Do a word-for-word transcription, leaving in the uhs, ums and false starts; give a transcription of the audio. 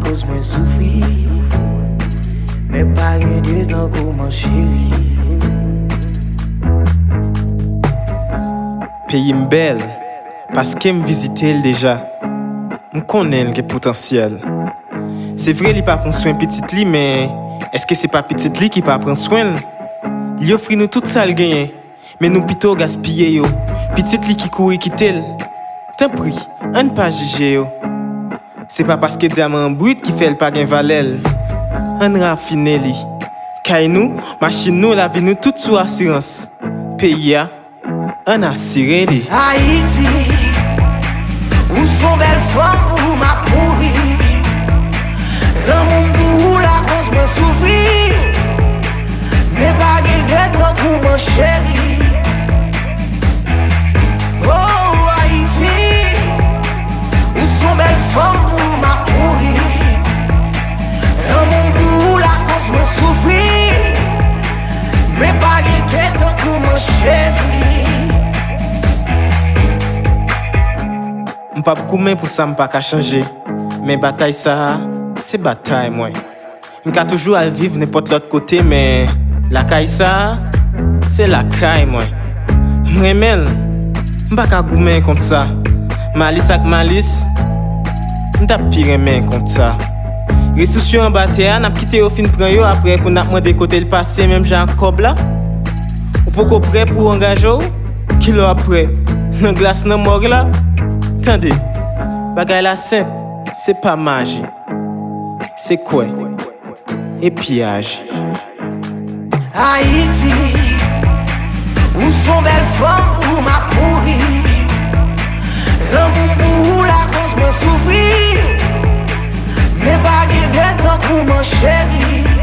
Koz mwen soufri, men pa gen de tankou mwen cheri. Peyi m bèl, paske m vizite l deja. M konnen l gen potansyèl. Se vre li pa pran swen pitit li, men èske se pa pitit li ki pa pran swen l? Li ofri nou tout sa l genyen, men nou pito gaspiye yo. Pitit li ki kouri kite l. Tanpri, ann pa jije yo. Se pa paske dyaman an brit ki fè l pa gen valè l. Ann rafine li. Kay nou, machin nou, lavi nou, tout sou asirans. Peyi a, ann asire li. Ayiti, ou s on bèl fanm pou m ap mouri. Lanmou m pou ou lakòz mwen soufri. Men pa gen de tankou mwen cheri. Oh, Ayiti, ou s on bèl fanm pou m ap mouri. Lanmou m pou ou lakòz mwen soufri. Men pa gen de tankou mwen cheri. M p ap goumen pou sa m pa ka chanje. Men batay sa a, se batay mwen. M ka toujou al viv nenpòt lòt kote, men lakay sa a, se lakay mwen. M renmen l. M pa ka goumen kont sa. Malis ak malis, m t ap pi renmen kont sa. Resous yo anba tè a, n ap kite yo fin pran yo apre pou n ap mande kote l pase menm jan ak kòb la. Ou poko prè pou w angaje w? Kilè w ap prè? Nan glas nan mòg la? Tande, bagay la senp, se pa maji. Se kwè. Epi aji. Ayiti, ou s on bèl fanm pou m ap mouri. Lanmou m pou ou lakòz mwen soufri. Men pa gen de tankou mwen cheri.